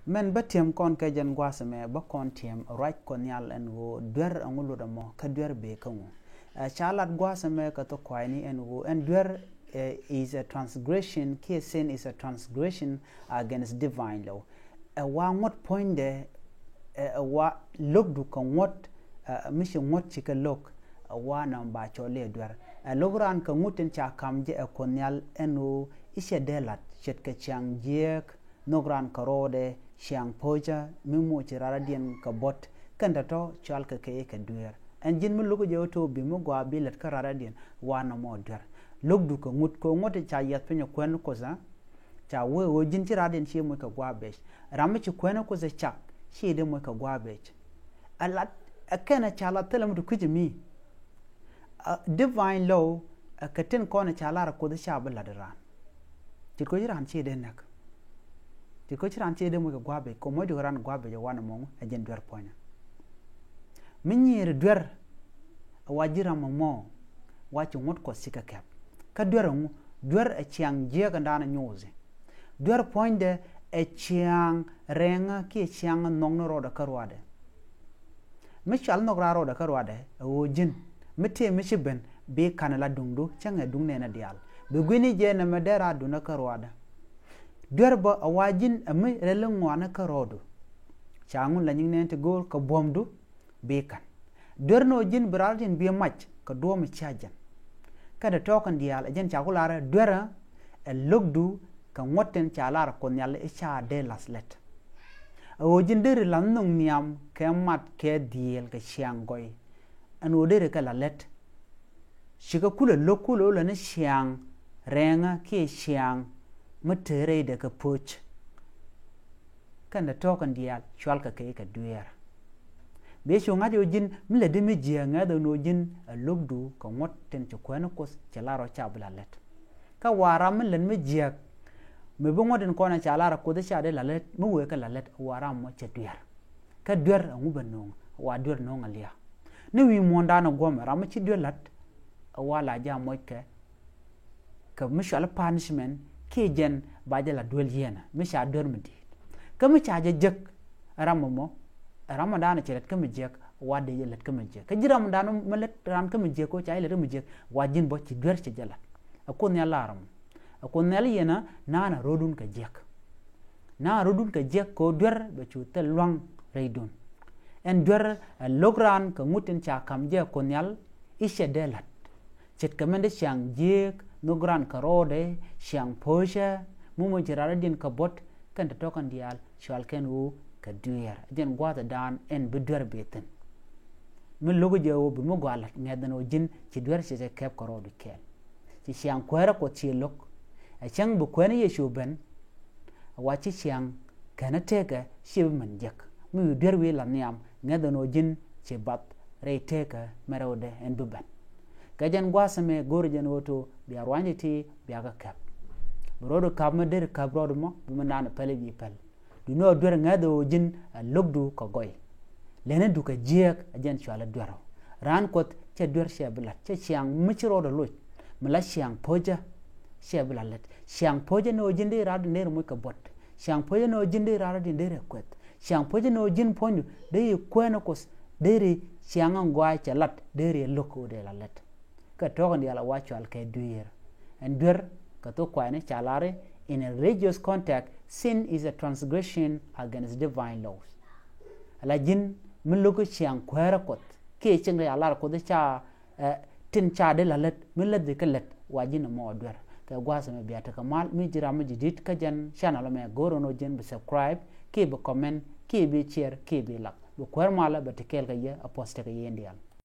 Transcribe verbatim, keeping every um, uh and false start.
Mɛn bä tiɛm kɔn kɛ jɛn gua̱a̱th ɛmɛ, bä kɔn tiɛm ruac Kuɔth Nhial ɛn ɣöö duer ɛŋu luɔt ɛmɔ, kä duer bëë kä ŋu. Ɛ, ca lat gua̱a̱th ɛmɛ kɛ thok kuayni ɛn ɣöö ɛn duer, ɛ, is a transgression, kiɛ sin is a transgression against divine law. Ɛ wa ŋuɔ̱t puɔ̱nydɛ, ɛ, ɛ wa lo̱kdu kɛ ŋuɔ̱t, ɛ, mi ci ŋuɔ̱t ci kɛ lo̱k, ɛ wa nɔmɔ ba cɔl i̱ ɛ duer. Ɛ lo̱k raan kɛ ŋut tin ca ka̱m jɛ ɛ Kuɔth Nhial ɛn ɣöö i̱ cɛ dee la̱t ce̱tkɛ ciaŋ jiääk, nhök raan kɛ rɔɔdɛ, ciaŋ po̱cä, mi moc ci raradiɛn kɛ buɔ̱t, kɛn tɔ̱tɔ̱ cɔalkɛ kɛ i̱ kɛ dueer. Ɛn ji̱n mi lo̱k jɛ ɣöö to̱ bi mi gɔaa bi lät kä raradiɛn, wa nɔmɔ duer. Lo̱kdu kɛ ŋut, kɛ ŋuɔ̱t ca yiath piny ɛ kuɛn Kuoth ɛ, ca wee ɣöö ji̱n ci raradiɛn ci moc kɛ gua̱a̱th bec. Ram mi ci kuɛn Kuoth ɛ cak, ci dee moc kɛ gua̱a̱th bec. Ɛ lat, ɛ kɛn ɛ ca lat thilɛ mi ti kui̱c mi. Ɛ, divine law, ɛ kɛ tin kɔn ca lar Kuoth ca bi lat raan. Ce̱tkɛ ci raan ci dee näk. Ce̱tkɛ ci raan ci dee moc kɛ gua̱a̱th bec, kɛ moc kɛ raan gua̱a̱th bec ɛ wa nɔmɔ ŋu, ɛ jɛn duer puɔ̱nydɛ. Mi nyiir duer, ɛ wa ji̱ ram ɛmɔ, wa ci ŋuɔ̱t Kuɔth ci kɛ kɛp. Kä duer ɛŋu, duer ɛ ciaŋ jiääk ɛn da̱a̱n ɛ nyuuthi. Duer puɔ̱nydɛ ɛ ciaŋ rɛŋä kiɛ ciaŋ nhɔkni rɔɔdɛ kä ruaadɛ. Mi cɔal nhɔk raan rɔɔdɛ kä ruaadɛ, ɛ ɣöö ji̱n mi tëë mi ci ben, bi ka̱n la duŋdu, cäŋɛ duŋ nɛɛni diaal. Bi guini jɛ nɛmɛ dee raan duŋdä kä ruaadɛ. Duer bä ɛ wa ji̱n ɛ mi rɛl ŋuani kä rɔɔdu. Ca ŋun la nyiŋ nɛɛni ti go̱o̱r kɛ buɔ̱mdu, bi ka̱n. Duer ni ɣöö ji̱n bi raradiɛn bi mac kɛ duɔ̱ɔ̱p mi cia jɛn. Kɛn tɔ̱tɔ̱ kɛn diaal, ɛ jɛn ca ku lar ɛ duerä, ɛ lo̱kdu kɛ ŋuɔ̱t tin ca lar Kuoth Nhial i̱ ca dee la̱th lät. Ɛ ɣöö ji̱n deri la̱th nhök nhiam kɛ mat kɛ dhieel kɛ ciaŋ gɔy. Ɛn ɣöö deri kɛ la̱th lät. Cikɛ kulɛ lo̱k kulɛ ɣöö lät ni ciaŋ rɛŋä kiɛ ciaŋ mi te rɛydɛ kɛ po̱c. Kɛn tɔ̱tɔ̱ kɛn diaal cɔalkɛ kɛ i̱ kɛ dueer. Bi cu ŋa̱c ɣöö ji̱n mi lätdi mi jiääk ŋäth ɛn ɣöö ji̱n ɛ lo̱kdu kɛ ŋuɔ̱t tin ci kuäär ni Kuoth cɛ lar ɣöö ca bi la̱th lät. Kä wa ram mi lät mi jiääk, mi bi ŋuɔ̱t in kɔn ɛ ca lar ɛ Kuoth ca dee la̱th lät, mi wëë kɛ la̱th lät, wa ram mɔ cɛ duer. Kä duer ɛŋu bɛ no̱o̱ŋ, wa duer no̱o̱ŋ ɛ lia̱a̱. Ni wi̱i̱ muɔ̱ɔ̱ndan ɛ guɔ̱mɛ, ram mi ci duer la̱t, ɛ wa la jaa moc kɛ kɛ mi cɔal i̱ punishment, kiɛ jɛn ba jɛ la duel yieenä, mi ca duer mi di̱i̱t. Kä mi ca jɛ jek, ɛ ram ɛmɔ, ɛ ram ɛmɔ da̱a̱n cɛ lät kä mi jiäk, wa dee jɛ lät kä mi jiäk. Kä ji̱ ram ɛmɔ da̱a̱n mi lät raan kä mi jiäk, kɛ ɣöö ca jɛ lät kä mi jiäk, wa ji̱n bä ci duer cɛ jɛ la̱t. Ɛ Kuoth Nhial lar ɛmɔ. Ɛ Kuoth Nhial yieenä, naanɛ rɔ̱dun kɛ jiäk. Naanɛ rɔ̱dun kɛ jiäk kɛ ɣöö duer bɛ cu thil lua̱ŋ rɛydun. Ɛn duer ɛ lo̱k raan kɛ ŋut tin ca ka̱m jɛ Kuoth Nhial i̱ cɛ dee la̱t. Ce̱tkɛ min dee ciaŋ jiääk, nhök raan kɛ rɔɔdɛ, ciaŋ po̱cä, mi moc ci raradiɛn kɛ buɔ̱t, kɛn tɔ̱tɔ̱ kɛn diaal, cɔalkɛ ɛn ɣöö kɛ dueer. Ɛ jɛn gua̱a̱thdan ɛn bi duer bi thi̱n. Mi lo̱k jɛ ɣöö bi mi gɔaa la̱t, ŋäth ɛn ɣöö ji̱n ci duer cɛ jɛ kɛp kɛ rɔɔdu kɛɛl. Ci ciaŋ kuäärä Kuɔth ci lo̱k. Ɛ cäŋ bi Kuäär ni Yecu ben, ɛ wa ci ciaŋ kɛnɛ tëëkɛ ci bi min jek. Mi wi̱i̱ duer wi̱i̱ la̱th nhiam, ŋäth ɛn ɣöö ji̱n ci bath rɛy tëëkɛ mi rɛwdɛ ɛn bi ben. Kɛ jɛn gua̱a̱th ɛmɛ go̱o̱rä jɛn ɣöö to̱ bia ruaacni ti bia kɛ käp. Bi rɔɔdu ka̱p mi deri käp rɔɔdu mɔ, bi mi naan päl i̱ bi päl. Duŋni ɣöö duer ŋäth ɣöö ji̱n ɛ lo̱kdu kɛ gɔy. Lɛni du kɛ jiääk, ɛ jɛn cɔal i̱ duer ɔ. Raan Kuɔth cɛ duer cɛ bi la̱t, cɛ ciaŋ mi ci rɔɔdɛ loc. Mi la ciaŋ po̱cä cɛ bi la̱t lät. Ciaŋ po̱cä ni ɣöö ji̱n dee raan dee ri moc kɛ buɔ̱t. Ciaŋ po̱cä ni ɣöö ji̱n dee raan dee ri kueth. Ciaŋ po̱cä ni ɣöö ji̱n puɔ̱nydu dee ri Kuäär ni Kuoth, dee ri ciaŋ in gɔaa cɛ la̱t, dee ri lo̱k ɣöö dee la̱t lät. Kɛ tɔ̱ kɛn diaal ɛ wa cɔal kɛ duer. Ɛn duer kɛ thok kuayni ca lar i̱, in a religious context, sin is a transgression against divine laws. Ala ji̱n mi lo̱k ciaŋ kuäärä Kuɔth, kiɛ cieŋ ca lar Kuoth ca, ɛ, tin ca dee la̱t lät, mi lätdi kɛ lät, wa ji̱n ɛmɔ duer. Kɛ gua̱a̱th ɛmɛ bia tekɛ mal, mi ji̱ ram mi ji̱ di̱t kä jɛn channel ɛmɛ, go̱o̱r ɛn ɣöö ji̱n bi subscribe, kiɛ bi comment, kiɛ bi share, kiɛ bi like. Bi Kuäär malä bɛ te kɛɛl kɛ yɛ, a puɔ̱th tekɛ yɛ in diaal.